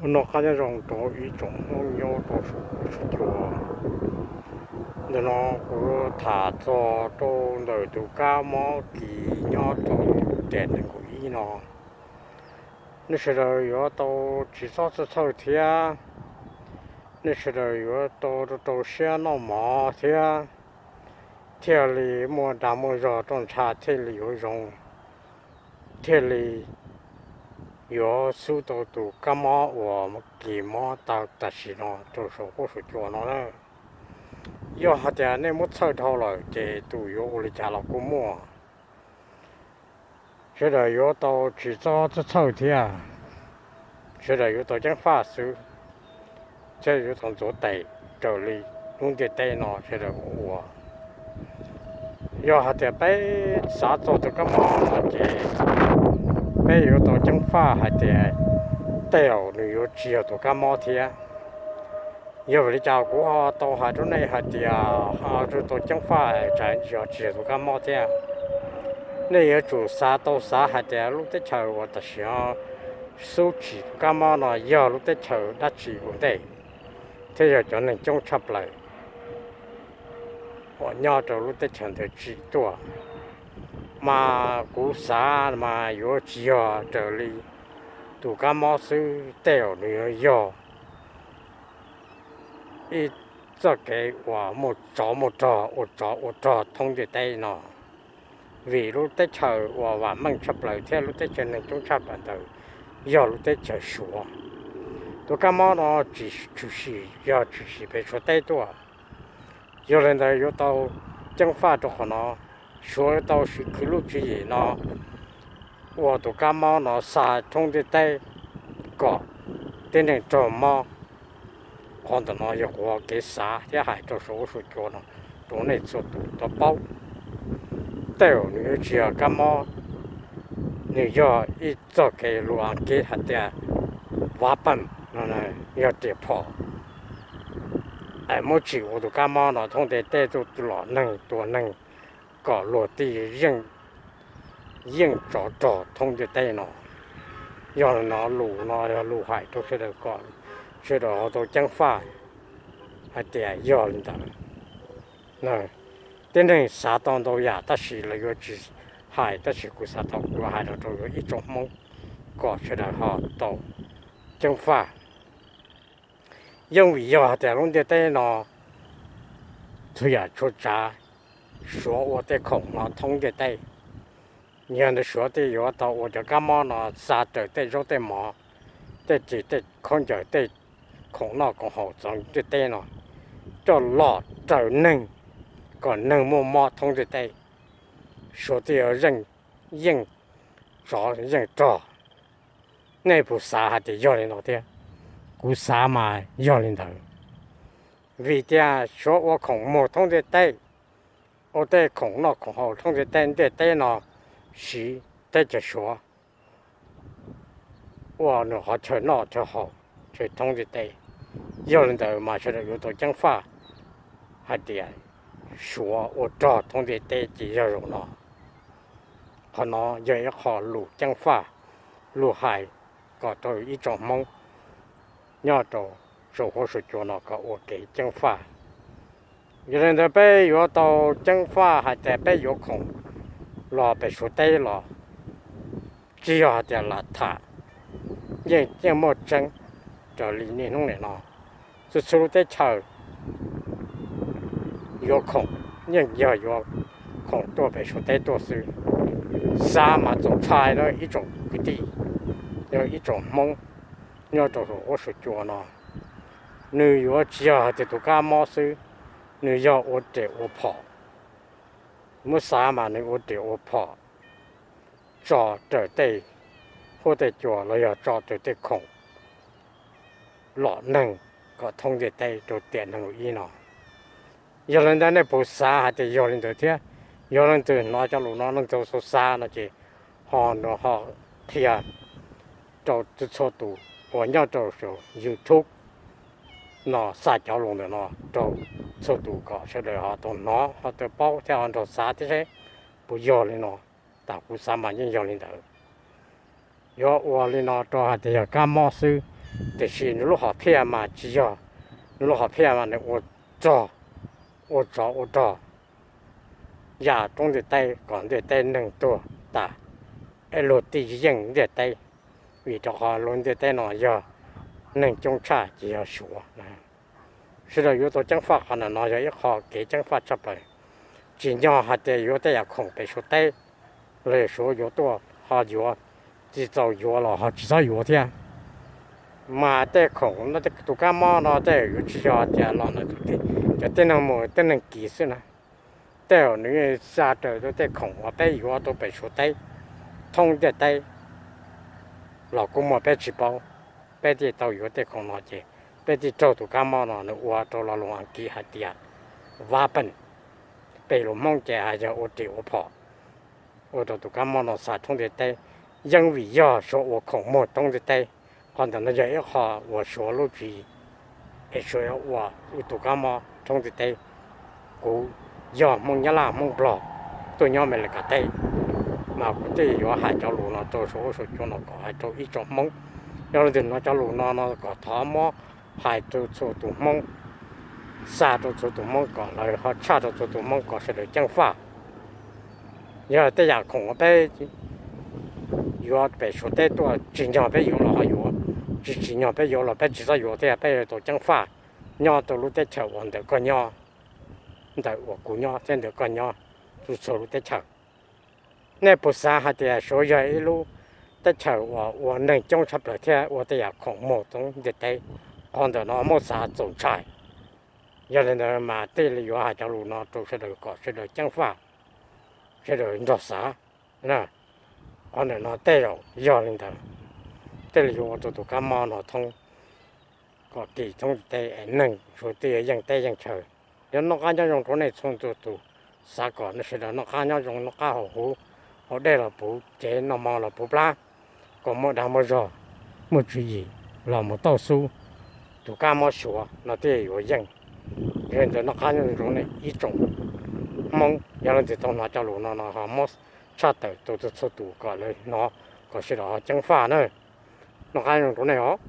Hnub no qab nyob zoo rau ib tsoom Hmoob nyob rau saum huab saum cua. Ntawm no kuv yuav tham txog rau ntawm tus kab mob kis nyob rau tiam nees nkaum ib no. Nej sawv daws yuav tau tsis txhob txhawj txhawj thiab. Nej sawv daws yuav tau rau rau siab noj mov thiab, thiaj li muaj dag muaj zog roj ntsha thiaj li yuav zoo, thiaj li yuav xub tau tus kab mob uas kis mob tau tam sim no rau saum huab saum cua no na. Yog hais tias nej muab txhawj dhau lawm ces tus yuav ua li cas los kuj muaj. Sawv daws yuav tau tsis txhob txhawj txhawj thiab. Sawv daws yuav tau ceev faj xwb, thiab yuav tau ntxuav tes raws li lub ntiaj teb no sawv daws ua. Yog hais tias peb xav txog tus kab mob no ces peb yuav tau ceev faj hais tias tej zaum nws yuav tsis yog tus kab mob thiab. Yog vim li cas kuv ho tau hais rau nej hais tias ho yuav tau ceev faj tsam yog tsis yog tus kab mob thiab? Nej yuav tsum xav tau xav hais tias lub teb chaws uas tam sim no xub tsim tus kab mob no yog lub teb chaws dab tsi ua ntej, thiab yog cov neeg coob tshaj plaws uas nyob rau lub teb chaws ntawd tsim tuaj. Mas kuv xav mas yuav tsis yog raws li tus kab mob xwb, tej zaum nws yuav yog ib txoj kev uas muaj tsov muaj rog, ua tsov ua rog thoob ntiaj teb no. Vim lub teb chaws uas vam meej tshaj plaws thiab lub teb chaws neeg coob tshaj plaws ntawd yog lub teb chaws Suav. Tus kab mob no tsis tshwm sim, yog tshwm sim pem Suav teb tuaj. Yog li ntawd yuav tau ceev faj rau qhov no. Suav yuav tau siv khwv lub tswv yim no ua tus kab mob no xa thoob ntiaj teb kom tib neeg raug mob. Qhov ntawm no yog kuv kev xav thiab hais rau saum huab saum cua no rau nej txhua tus tau paub. Tej zaum nws yuav tsis yog kab mob, nws yog ib txoj kev lus Askiv hais tias weapon, yog riam phom, es muab tsim ua tus kab mob no thoob ntiaj teb tuaj lom neeg tua neeg kom luag tij yeej tsov rog thoob ntiaj teb no. Yog li no lus no yog lus hais rau sawv daws kom sawv daws ho tau ceev faj hais tias yog li ntawd. Tib neeg xav tau ntau yam tab sis lawv yuav tsis hais, tab sis kuv xav tau kuv yuav hais los rau yuav ib tsoom Hmoob kom sawv daws ho tau ceev faj. Yeej vim yog hais tias lub ntiaj teb no txhua yam txhua tsav, Suav ua tej khoom no thoob ntiaj teb. Yog ntawd Suav thiaj yuav tau ua cov kab mob no xa raws tej zaub tej mov, tej ris tej khaub ncaws tej khoom noj khoom haus txawv ntiaj teb no coj los raws neeg kom neeg muaj mob thoob ntiaj teb. Suav thiaj yuav yeej tsov yeej rog. Nej puas xav hais tias yog li no thiab? Kuv xav mas yog li ntawd. Vim tias Suav ua khoom muag thoob ntiaj teb, ua tej khoom noj khoom haus thoob ntiaj teb, ntiaj teb no siv teb chaws Suav ua nws qhov chaw noj chaw haus chaw thoob ntiaj teb. Yog li ntawd mas sawv daws yuav tau ceev faj hais tias Suav ua rog thoob ntiaj teb ces yog zaum no. Qhov no yog ib qho lus ceev faj, lus hais kom rau ib tsoom Hmoob nyob rau saum huab saum cua no kom ua kev ceev faj. Yog li ntawd peb yuav tau ceev faj hais tias peb yuav khoom los pem Suav teb los tsis yog hais tias lam tham, yeej yeej muaj tseeb raws li niaj hnub nim no. Txhua txhua lub teb chaws yuav khoom yeej yog yuav khoom tuaj pem Suav teb tuaj xwb. Xav mas txaus ntshai na ib tsoom kwv tij, yog ib tsoom Hmoob nyob rau saum huab saum cua no. Nws yuav tsis yog hais tias tus kab mob xwb, nws yog ua riam ua phom. Muab xav mas nws ua riam ua phom tso raws tej huab tej cua los yog tso raws tej khoom lom neeg kom thoob ntiaj teb rau tiam nees nkaum ib no. Yog li ntawd nej puas xav hais tias yog li ntawd thiab? Yog leej twg hnov cov lus no leej twg xav xav no ces ho nrog ho qhia rau txhua tus uas nyob rau saum YouTube no, xa cov lus ntawm no rau txhua tus kom sawv daws ho tau hnov ho tau paub thiab ho nrog xav thiab seb puas yog li no. Tam kuv xav mas yeej yog li ntawd. Yuav ua li no rau hais tias yog kab mob xwb, Tiam sis nws lub hom phiaj mas tsis yog, nws lub hom phiaj mas nws ua rog, ua tsov ua rog yam roob ntiaj teb kom ntiaj teb neeg tuag tas, es luag tij yeej ntiaj teb, vim rau qhov luag ntiaj teb no yog neeg coob tshaj ces yog Suav. Sawv daws yuav tau ceev faj qhov ntawm no yog ib qho kev ceev faj tshaj plaws. Tsim nyog hais tias yuav tej yam khoom pem Suav teb los yog Suav yuav tuaj ho yuav, tsis txaus yuav los ho tsis txhob yuav thiab. Mas tej khoom no, tus kab mob no tej yuav tsis yog tias los ntawm tus tij, cov tib neeg mus tib neeg kis xwb na. Tej zaum nws xa raws rau tej khoom uas peb yuav rau pem Suav teb thoob ntiaj teb los kuj muaj peb tsis paub. Peb thiaj tau yuav tej khoom no ces peb thiaj raug tus kab mob no, nws ua rau lo lus Askiv hais tias weapon, pem lus Hmoob ces hais yog ua ris ua phom, ua rau tus kab mob no xa thoob ntiaj teb. Yeej vim yog Suav ua khoom muag thoob ntiaj teb. Qhov ntawm no yog ib qho uas Suav lub tswv yim es Suav ua tus kab mob thoob ntiaj teb. Kuv yog Hmoob Nyab Laj Hmoob Nplog tuaj nyob Amelikas teb, mas kuv thiaj yuav hais cov lus no rau saum huab saum cua no kom hais rau ib tsoom Hmoob. Yog li ntawd no cov lus no no kom thov muab hais rau txhua tus Hmoob, xa rau txhua tus Hmoob kom lawv ho tshaj rau txhua tus Hmoob kom sawv daws ceev faj. Yog tej yam khoom uas peb yuav pem Suav teb tuaj, tsim nyog peb yuav los ho yuav, tsis tsim nyog peb yuav los peb tsis txhob yuav thiab, peb yuav tau ceev faj nyob rau lub teb chaws uas ntawm koj nyob, ntawm uas kuv nyob thiab ntawm koj nyob, txhua txhua lub teb chaws. Nej puas xav hais tias Suav yog ib lub teb chaws uas ua neeg coob tshaj plaws thiab ua tej yam khoom muag thoob ntiaj teb? Qhov ntawm no muab xav txaus ntshai. Yog li ntawd mas thiaj li yuav hais cov lus no rau sawv daws kom sawv daws ceev faj, sawv daws nrog xav. Qhov ntawm no tej zaum yog li ntawd, thiaj li yuav ua rau tus kab mob no thoob, kom kis thoob ntiaj teb es neeg Suav thiaj yeej teb yeej chaw. Yuav noj qab nyob zoo rau nej txhua txhua tus, xav kom nej sawv daws noj qab nyob zoo, noj qab haus huv, haus dej los puv cev, noj hmo los puv plab, kom muaj dag muaj zog, muaj tswv yim los mus tauj xub tus kab mob Suav no thiaj yuav yeej. Yog li ntawd noj qab nyob zoo rau nej ib tsoom Hmoob, yog leej twg tau hnov cov lus no no ho muab tshaj tawm rau txhua txhua tus kom lawv hnov, kom sawv daws ho ceev faj na. Noj qab nyob zoo rau nej os.